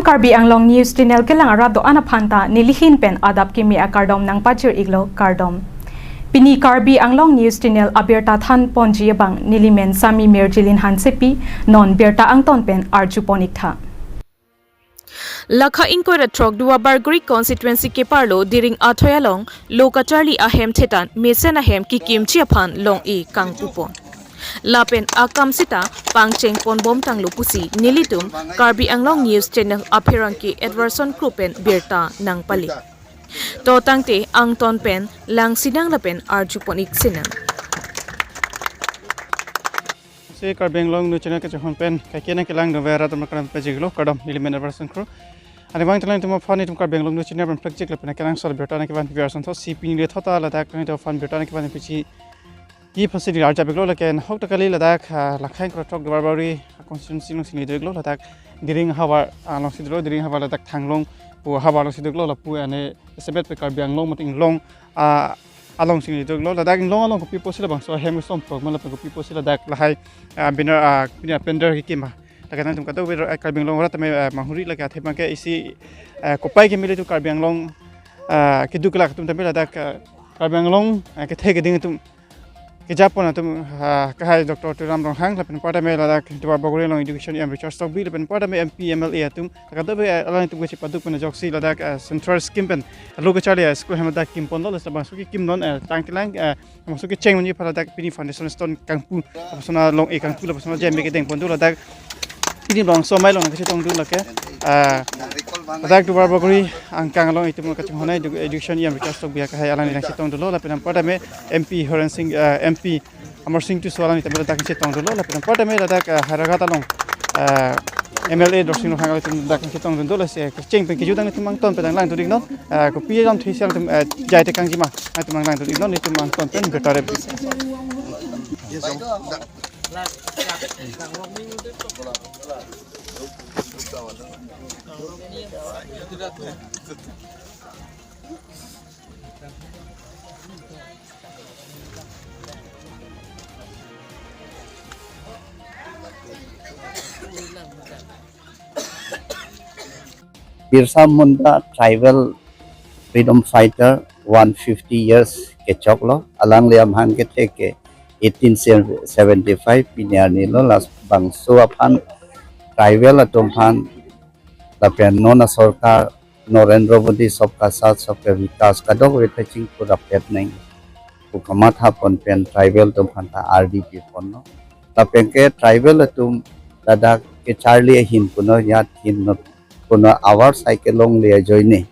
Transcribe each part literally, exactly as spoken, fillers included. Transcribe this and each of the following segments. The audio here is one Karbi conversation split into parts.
Karbi Anglong News Channel kelang arat do-an aphan ta nelihin pen adap kimi akardom nangpajir-iklo, kardom. Pini Karbi Anglong News Channel abirta thanponji abang nelimen Sami Mirjilin Hansepi, non birta angton pen arjupon-iktha. Lakha ingkoi ra throk Duar Bagori constituency keparlo Diring athoi along lo kacharli ahem thetan mesen ahem kekimji aphan long-e kangpupon. Lapen akam seta pangchengponbomtanglo pusi nelitum Karbi Anglong News Channel apherangke Edwardson Kro pen birta nangpale. To tangte angton pen langsinang lapen arjupon-ik sinang. Si Karbi Anglong News Channel kachinghon pen kaike nangkelang dove arat atum kardom pajir-iklo, kardom, nelimen Edwardson Kro. Ani vang telang itum aphan itum Karbi Anglong News Channel pen phlekjik lapen kenangsot birta nangkevan pi arsantho si pini le thota ladak itum aphan birta nangkevan piji. Ki phasi di arjap-iklo, lake nahok ta kali ladak, ah, Lakha ingkoi ra throk Duar Bagori constituency alongsi neli do-iklo, ladak Diring ahavar, ah, alongsi dolo, Diring ahavar ladak Thanglong pu ahavar alongsi do-iklo, lapu ane Elizabeth pen Karbi Anglong mate Inglong, ah, alongsi neli do-iklo, ladak Inglong along kopi pusi labangso ahem kesom throk ma lapen kopi pusi ladak lahai, ah, banner, ah, pini apender kekim ma. Lake nangtum kadokave, ah, Karbi Anglong arat tame, ah, mahuri lake athe abangke isi, ah, kopai kemili tu Karbi Anglong, ah, keduk kelak atum tame ladak, ah, Karbi Anglong, ah, kethe keding atum kejapon atum, ah, kahai Doctor Tuliram Ronghang, lapen anparta me ladak Duar Bagori along Education E M Richard Tokbi, lapen anparta me M P, M L A atum, kadokave, ah, alanglitum kachepaduk pen ajoksi ladak, ah, central scheme pen lo kacharli, ah, school ahem ladak kimponlo, laso labangso kekim non, ah, tangtelang, ah, labangso kecheng monji aphan ladak pini foundation stone kangpu, labangso along-e kangpu, labangso jembe kedengpon do ladak. Pini labangso amei along nangkachetongdun lake, ah, ladak Duar Bagori angkang along itum kachinghon edu-, Education E M Richard Tokbi akahai alangli nangchetongdunlo, lapen anparta me M P Horen Sing, ah, M P Amarsing Tisso alangli tame ladak nangchetongdunlo, lapen anparta me ladak, ah, Howraghat along, ah, M L A Dorsing Ronghang alangli tame ladak nangchetongdunlo, lasi kecheng pen kejut nangtum angton pen nanglangdun-iknon, ah, kopi alam thesi nangtum, ah, jai tekangji ma nangtum nanglangdun-iknon, itum angton pen birta rep. Birsa Munda tribal freedom fighter one fifty years kechoklo, alangli amahang kethe ke eighteen seventy-five pini arni lo, labangso aphan tribal atum aphan lapen non asorkar Narendra Modi Sabka Saath Sabka Vikas kadokave ta chingthur rapet nang pu kamathapon pen tribal atum aphan ta ardi piponlo. Lapen ke tribal atum ladak kecharli ahin puno, ya thin no puno, ahavar sai kelongle ajoine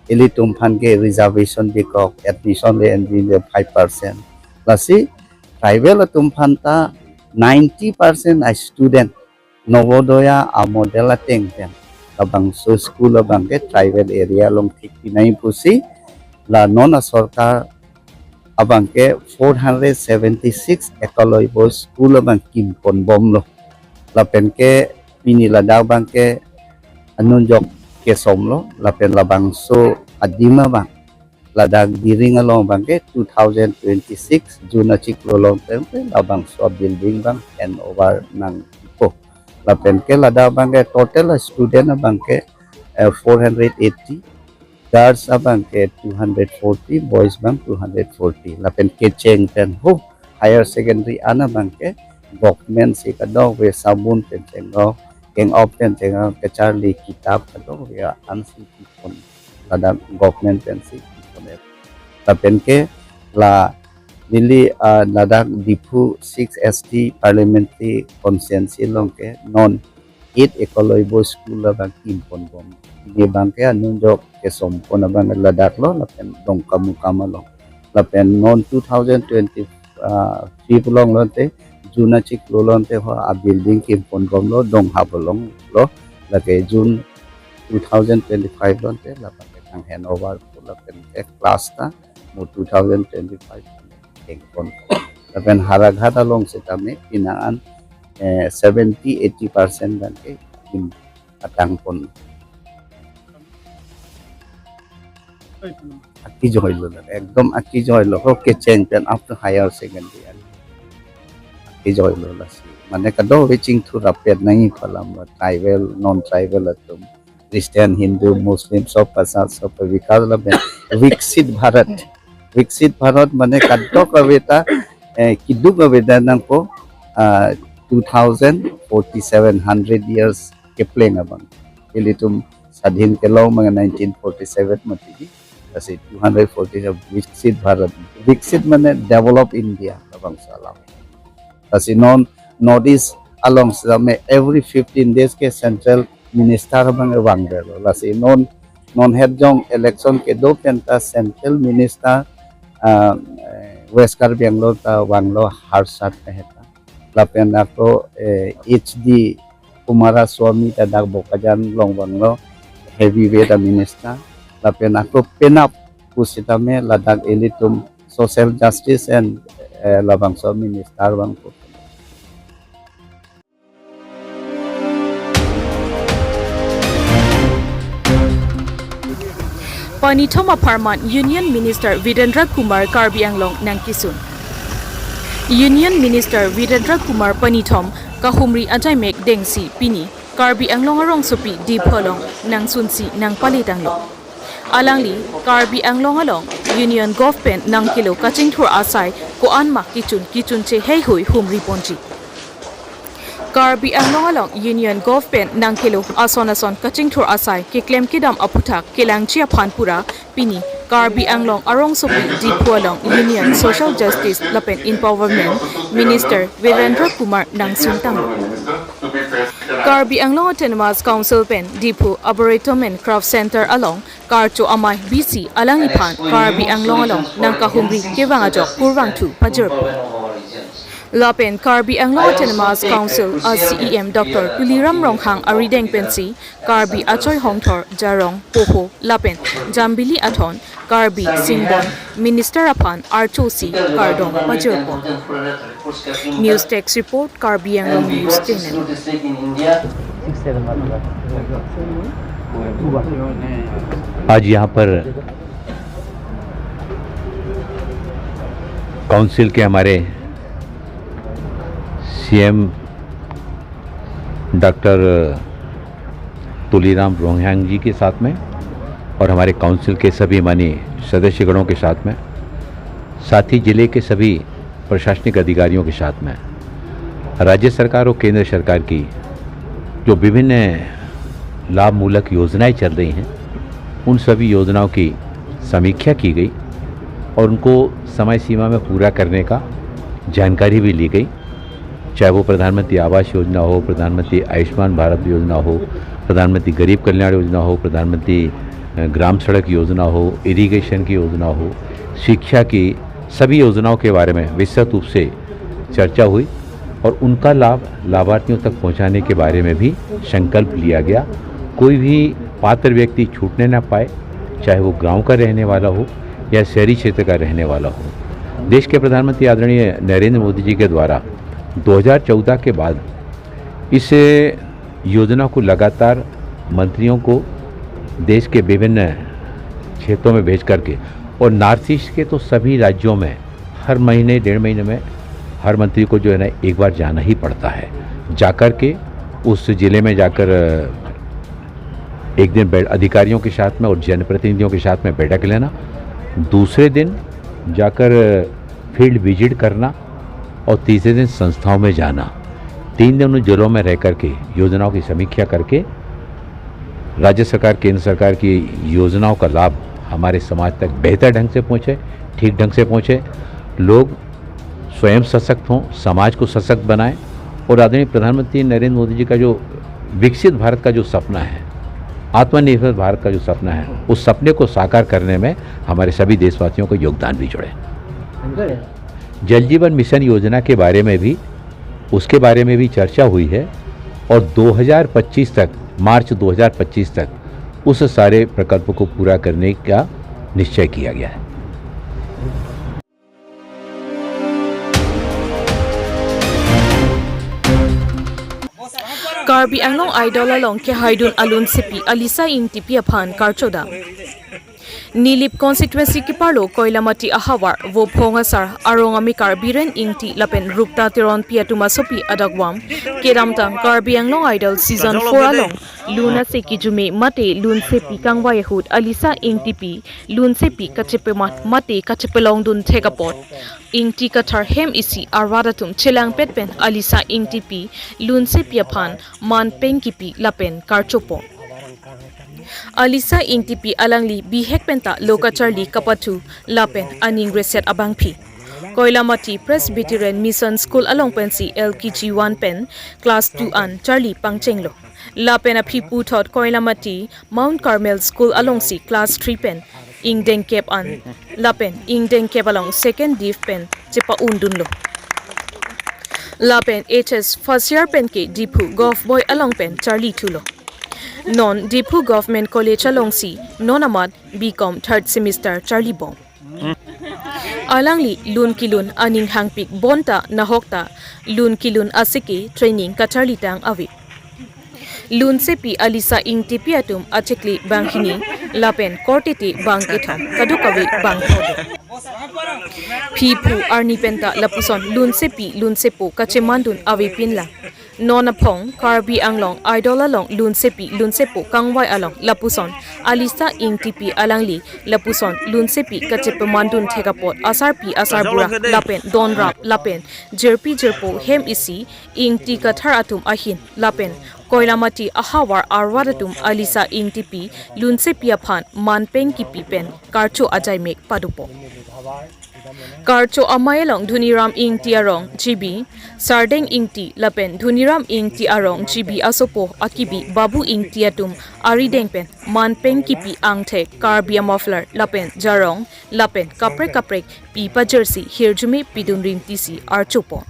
ilitum aphan ke reservation bikok, admission le envile five percent. Lasi tribal atum aphan ta ninety percent a student Navodaya a model ateng pen labangso school abangke tribal area along thik pinai pusi la non asorkar abangke four hundred seventy-six Eklavya school abang kimponbomlo. Lapen ke pini ladak abangke anunjok kesomlo, lapen labangso adim abang ladak Diring along abangke two thousand twenty-six June achiklo along tengte labangso building abang hand over nangpo. Lapen ke ladak abangke total student abangke, eh, four hundred eighty, girls abangke two hundred forty, boys abang two hundred forty. Lapen kecheng pen ho higher secondary an abangke government si kadokave sabun pen chenglo, keng-op pen chenglo, kacharli kitap kadokave ansi kipon, ladak government pensi kipon. Lapen ke la neli, ah, ladak Diphu six S T parliamentary constituency along ke non eight Eklavya school abang kimponbom. Pini abangke anunjok kesompon abang ladak lo, lapen Dongkamukam along. Lapen non two thousand twenty, ah, three along lote, June achiklo lote ho a building kimponbomlo, Donghap along lo. Lake June two thousand twenty-five lote labangke nang hand over pu, lapen ke class ta mo two thousand twenty-five kengpon. Lapen Howraghat along setame pinangan, eh, seventy eighty percent abangke kim atangpon. Akijoilo la, ekdom akijoilo, ho kecheng pen up to higher secondary an. Akijoilo lasi. Mane kadokave chingthur rapet nangji pu alam lo, tribal, non tribal atum. Christian, Hindu, Muslim, sob pasar, sob vikas lapen Viksit Bharat. Viksit Bharat mane kadokave ta, eh, keduk ave ta nangpo, ah, two thousand forty-seven, hundred years kepleng abang. Ilitum sadhin kelong mane nineteen forty-seven mati. Lasi two hundred forty Viksit Bharat. Viksit mane develop India labangso alam. Lasi non North East along sitame every fifteen days ke central minister abang vangdetlo. Lasi non, non het jong election kedo pen ta central minister, ah, eh, West Karbi Anglong ta vanglo Harsha Mehta. Lapen ako, eh, H D Kumaraswamy ta dak Bokajan along vanglo heavyweight a minister. Lapen ako penap pusitame ladak ilitum social justice and, eh, labangso minister vangpo. Panithom apharman Union Minister Virendra Kumar Karbi Anglong nangkisun. Union Minister Virendra Kumar Panithom kahumri ajaimek dengsi pini Karbi Anglong arongsopi Diphu along nangsunsi nangpale tanglo. Alangli Karbi Anglong along Union Government nangkelo kachingthur asai ko-an ma kichun kichunche heihui humri ponji. Karbi Anglong along Union Government nangkelo ason ason kachingthur asai keklem kedam aphuthak kelangji aphan pura pini Karbi Anglong arongsopi Diphu along Union Social Justice lapen Empowerment Minister Virendra Kumar nangsun tanglo. Karbi Anglong Autonomous Council pen Diphu Arboretum and Craft Center along karcho amei bisi alangliphan Karbi Anglong along nangkahumri kevang ajok kurvangthu pajirpo. Lapen Karbi Anglong Autonomous Council a C E M Doctor Tuliram Ronghang arideng pensi Karbi Achoi Hongthor, Jarong, Poho lapen Jambili athon Karbi Singbon Minister aphan archosi kardom pajirpo. News Desk Report, Karbi Anglong News Channel. आज यहाँ पर काउंसिल के हमारे CM doctor Tuliram रोंगहांग जी के साथ में और हमारे काउंसिल के सभी माननीय सदस्यगणों के साथ में, साथ ही जिले के सभी प्रशासनिक अधिकारियों के साथ में राज्य सरकार और केंद्र सरकार की जो विभिन्न लाभमूलक योजनाएं चल रही हैं, उन सभी योजनाओं की समीक्षा की गई और उनको समय सीमा में पूरा करने का जानकारी भी ली गई। चाहे वो प्रधानमंत्री आवास योजना हो, प्रधानमंत्री आयुष्मान भारत योजना हो, प्रधानमंत्री गरीब कल्याण योजना हो, प्रधानमंत्री, अ, ग्राम सड़क योजना हो, इरिगेशन की योजना हो, शिक्षा की सभी योजनाओं के बारे में विस्तृत रूप से चर्चा हुई और उनका लाभ लाभार्थियों तक पहुंचाने के बारे में भी संकल्प लिया गया। कोई भी पात्र व्यक्ति छूटने ना पाए, चाहे वो गांव का रहने वाला हो या शहरी क्षेत्र का रहने वाला हो। देश के प्रधानमंत्री आदरणीय नरेंद्र मोदी जी के द्वारा दो हज़ार चौदह के बाद इस योजना को लगातार मंत्रियों को देश के विभिन्न क्षेत्रों में भेज करके, और नॉर्थ ईस्ट के तो सभी राज्यों में हर महीने, डेढ़ महीने में हर मंत्री को जो है ना, एक बार जाना ही पड़ता है। जाकर के उस जिले में जाकर, अ, एक दिन बैठ-, अधिकारियों के साथ में और जनप्रतिनिधियों के साथ में बैठक लेना, दूसरे दिन जाकर, अ, फील्ड विजिट करना और तीसरे दिन संस्थाओं में जाना। तीन दिन उन जिलों में रह करके योजनाओं की समीक्षा करके राज्य सरकार, केंद्र सरकार की योजनाओं का लाभ हमारे समाज तक बेहतर ढंग से पहुंचे, ठीक ढंग से पहुंचे, लोग स्वयं सशक्त हों, समाज को सशक्त बनाएं और आदरणीय प्रधानमंत्री नरेंद्र मोदी जी का जो विकसित भारत का जो सपना है, आत्मनिर्भर भारत का जो सपना है, उस सपने को साकार करने में हमारे सभी देशवासियों का योगदान भी जुड़े। जल जीवन मिशन योजना के बारे में भी, उसके बारे में भी चर्चा हुई है और दो हज़ार पच्चीस तक, मार्च दो हज़ार पच्चीस तक उस सारे प्रकल्प को पूरा करने का निश्चय किया गया है। Karbi Anglong Idol along kehaidun alun sipi Alisa Ingtipi aphan karchodam. Nilip constituency keparlo Koilamati ahavar Vophong asar arong amekar Biren Ingti lapen Rupta Teronpi atum asopi adakvam kedamtang Karbi Anglong Idol season four along lun ase kijume mate lunsepi kangvai ahut Alisa Ingtipi lunsepi kachepemat mate kachepelongdun thek apot Ingti Kathar hem isi arwat atum chelangpet pen Alisa Ingtipi lunsepi aphan manpeng kipi lapen karchopo. Alisa Ingtipi alangli bihek penta lo kacharli kapathu lapen aning reset abangpi. Koilamati Presbyterian Mission School along pensi L K G one pen class two an charli pangchenglo. Lapen aphi puthot Koilamati Mount Carmel School alongsi class three pen ingdengkep an lapen ingdengkep along second div pen chepa-undunlo. Lapen H S first year pen ke Diphu Govt Boy along pen charli thulo. Non Diphu Government College alongsi non amat B Com third semester charlibom. Alangli lun kelun aning hangpik bonta nahokta lun kelun aseke training kacharlitang ave. Lunsepi Alisa Ingtipi atum achikli banghini lapen korte te bangkethom kadokave bangtho do. Phiphu arni penta lapuson lunsepi lunsepo kachemandun avepinlang. Non aphong Karbi Anglong Idol along lunsepi lunsepo kangvai along lapuson Alisa Ingtipi alangli lapuson lunsepi kachepemandun thek apot asarpi asarbura lapen donrap lapen jirpi jirpo hem isi Ingti Kathar atum ahin lapen Koilamati ahavar arwat atum Alisa Ingtipi lunsepi aphan manpeng kipi pen karcho ajaimek padopo. Karcho amei along Dhoniram Ingti arong G B, Sardeng Ingti lapen Dhoniram Ingti arong G B asopo akibi Babu Ingti atum arideng pen manpeng kipi angthek Karbi amuffler lapen jarong lapen kaprek kaprek pi pajirsi hirjume pidun ringtisi archopo.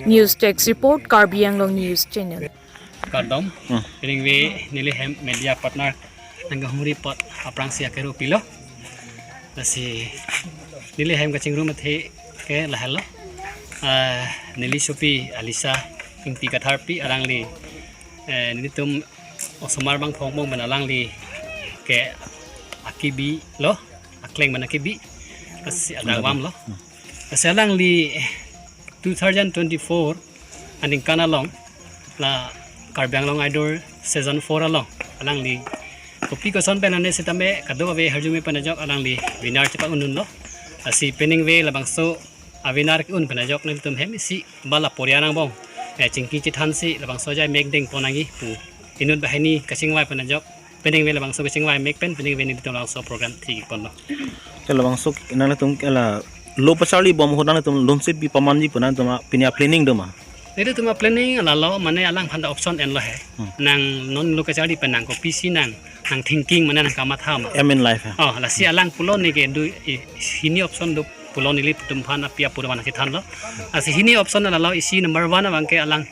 News Desk Report, Karbi Anglong News Channel. Kardom. Hmm. Pining ve neli hem media partner nangkehumri apot aphrangsi akero pilo. Lasi neli hem kachingrum athe ke lahelo. Ah, neli sopi Alisa Ingti Katharpi alangli, eh, nelitum osomar bangphong bong pen alangli ke akibi lo, akleng pen akibi. Lasi adakvam lo. Lasi alangli two thousand twenty-four aningkan along la Karbi Anglong Idol season four along alangli kopi koson pen ane sitame kadokave hirjume pen ajok alangli winner chepa-undunlo. Lasi pining ve labangso a-winner ke-un pen ajok nelitum hem isi ba la porya angbong, eh, chingki chethansi labangso ajaimek dengpon nangji pu inut banghini kachingvai pen ajok pining ve labangso kachingvaimek pen pining ve nelitum labangso program thik ponlo. Ke labangso nangtum ke la lo pacharlibom ahut nangtum lunsepi pamanji pu nangtum pini a-planning do ma? Nelitum a-planning lalo mane alangphan ta option enlo he. Hmm. Nang non lo kacharli pen nang kopisi nang, nang thinking mane nang kamatha ma. Aim in life he. Oh, lasi alang pulo neke do i-, hini option do pulo nelitum aphan api apor van chethanlo. Lasi hini option lalo isi number one abang ke alang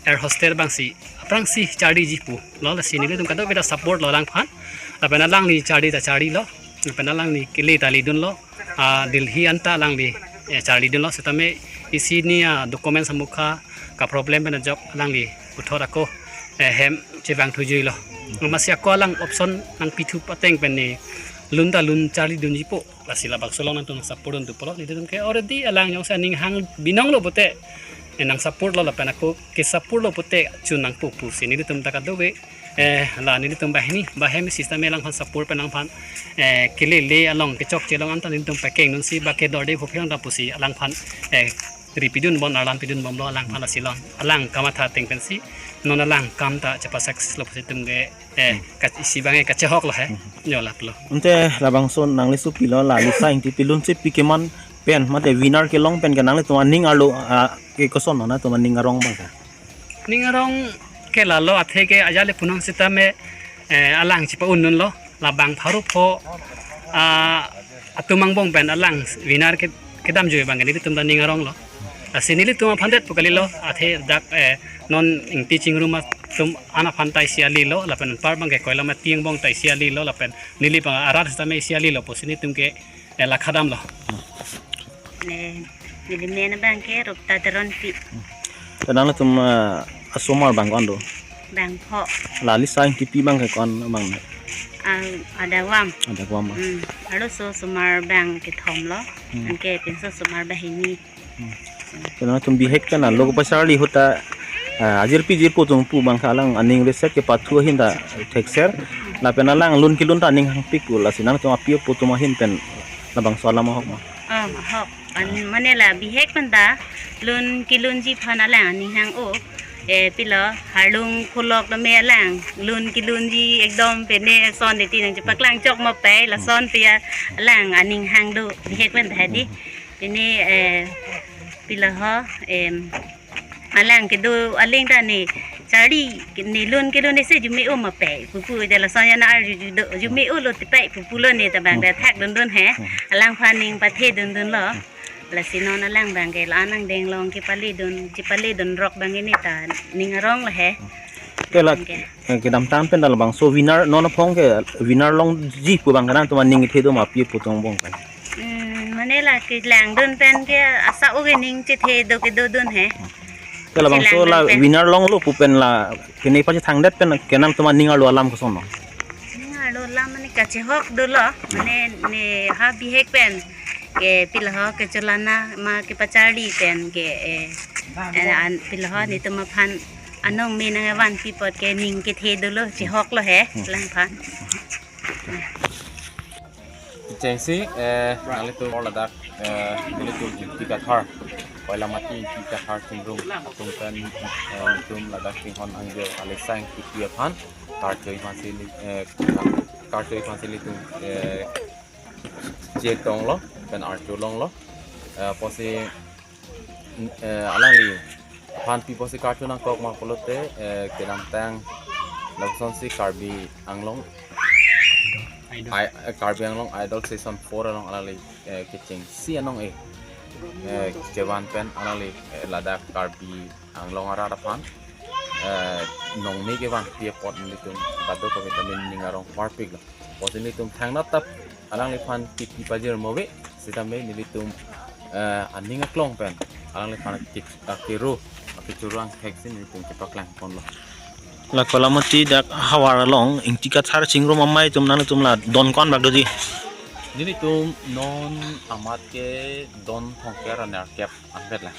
air hostess bangsi aphrangsi charliji pulo, lasi nelitum kadokave ta support lo alangphan. Lapen alangli charli ta charlilo. Lapen alangli kele ta ledunlo. Ah, Delhi anta alangli, eh, charlidunlo. Sitame isi hini, ah, documents amukha ka-problem pen ajok alangli puthot ako, eh, hem chevang thujuilo. Amatsi ako alang option nangpithu pateng pen ne lun ta lun charlidunji pu. Lasi labangso along nangtum support dun tu pulo, nelitum ke already alang jongsi aning hang binong lo pute, eh, nang support lo lapen ako ke-support lo pute chun nangpo pusi nelitum ta kadokave, eh, la nelitum banghini, ba hem isi sitame alangphan support pen alangphan, eh, kelele along kechokche along anta nelitum pakeng dunsi ba kedorde phophi along ta pusi alangphan, eh, ri pidunbom, arlan pidunbomlo alangphan, lasi along alang kamatha ateng pensi non alang kam ta chepa-success lo pusi itum ke, eh, hmm, ka isi abang ke kachehok lo he. Hmm. Yo, lap lo. Ante labangso nangli sopi lo la Alisa Ingtipi lunsepi keman pen mate winner kelong pen ke nanglitum aning arlo, ah, ke koson lo nangtum aning arong abang ke? Ning arong ke lalo athe ke ajat le punong sitame, eh, alang chepa-undunlo labang pharo pho, ah, atum angbong pen alang winner ke kedam jui abang ke nelitum ta ning arong lo. Lasi nelitum aphan det pu kalilo, athe dak, eh, non Ingti chingrum atum an aphan ta isi alilo, lapen anpar abang ke Koilamati angbong ta isi alilo, lapen neli abang arat sitame isi alilo pusi nelitum ke, eh, la khadam lo. Ne, neli men abang ke Rupta Teronpi. Te nangtum, eh, asomar bang ko-an do? Bangpho. La Alisa Ingtipi abang ke ko-an abang ne? Ah, ada vam. Ada vam, ah. Hmm. Arloso osomar bang kethom lo. Hmm. Anke pinso osomar banghini. Hmm. Kena tum bihek pen alo kepacharli ahut ta, ah, ajirpi jirpo atum pu abang ke alang aning resek kepathu ahin ta thekser. Lapen alang lun kelun ta aning hangpik pu, lasi nangtum api apo atum ahin pen labangso alam ahok ma? Ah, ahok. An, mane la bihek pen ta lun kelunji aphan alang aning hang-o. Eh, pilo, arlung pholok tame alang lun kelunji ekdom pene son titi nangchepaklang chok ma pai, lason pi alang aning hang do bihek pen ta hadi. Pene, eh, pilo ho, em, alang kedo aling ta ne charli ne lun kelun ne se arjume-o ma pai pupu, ja lason ya na arju ju do, arjume-o lo tipai pupu lo ne, ta bang ta thak dundun he. Alangphan ning pathe dundun lo. Lasi non alang bang ke la-an angdeng along kepale dun, kepale dun rok bang ini ta ning arong lo he. Ke la, Oke. Eh, kedamtang pen ta labangso winner, non aphong ke winner longji pu abang ke nangtum aning kethe do ma api apo atum angbong pen? Hmm, mane la kelang dun pen ke asa-o ke ning chethe do kedo dun he. Ke labangso Kelang la dun pen. Winner longlo pu pen la kene pachethangdet pen ke nangtum aning arlo alam koson lo? Ning arlo alam mane kachehok dolo, mane ne ha bihek pen ke pilo ho kecholana ma kepacharli pen ke, eh, eh, an pilo ho netum aphan anong me nangvanpi apot ke ning kethe dolo, chehok lo he, alangphan. Kechengsi, eh, nanglitum ladak, eh, nelitum Ingti Kathar, Koilamati Ingti Kathar Chingrum atum pen, eh, nelitum ladak chinghon angjo Alisang Ingtipi aphan karcho aphansi, eh, karcho aphansi nelitum, eh, chetonglo, pen archo longlo. Eh, pusi, eh, alangliphan pi pusi karcho nangkok ma pulote, eh, kedamtang lapusonsi Karbi Anglong, Idol. I-, eh, Karbi Anglong Idol Season four along alangli, eh, kechengsi anong, eh, eh, chevan pen alangli, eh, ladak Karbi Anglong arat aphan, eh, nong me kevanpi apot nelitum kadokave ta ning arong parpik lo. Pusi nelitum thangnat tap alangliphan kepi pajir move, sitame nelitum, eh, aning aklong pen alangliphan ke, eh, kero, eh, kechoro angthek si nelitum kepaklang ponlo. La Koilamati dak havar along Ingti Kathar Chingrum amei atum nangtum la don ko-an bak doji? Nelitum non amat ke don thomkep ra nerkep anvet la.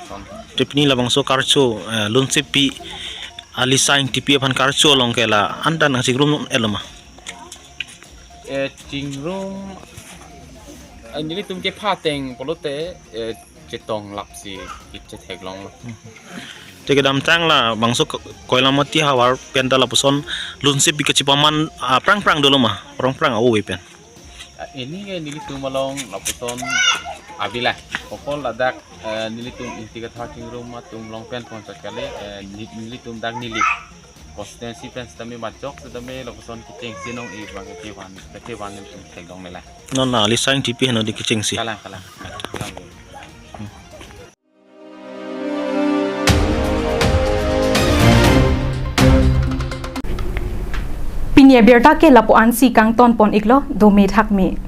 Son. Te pini labangso karcho, eh, Lunsepi Alisang Ingtipi aphan karcho along ke la-an ta nangchingrum etlo ma? Eh, chingrum, eh, nelitum kepha ateng pulote, eh, chetong lapsi kechethek longlo. Te kedamtang labangso Ko-, Koilamati havar pen ta lapuson Lunsepi kachepaman, ah, aphrang aphrang dolo ma, aphrang aphrang a-ove pen? Ah, ini ke nelitum along lapuson ave la. Kokol ladak, eh, nelitum Ingti Kathar Chingrum atum along pen pon chot kali, eh, ni-, nelitum dak Nilip constituency pen sitame majok sitame lapuson kechengsi anong-e abang kechevan, kechevan nelitum theklongle la. Non la Alisang Ingtipi henlo di kechengsi? Kalang, kalang. Kalang. Pini abirta ke lapu-ansi kangton pon iklo, dome thakme.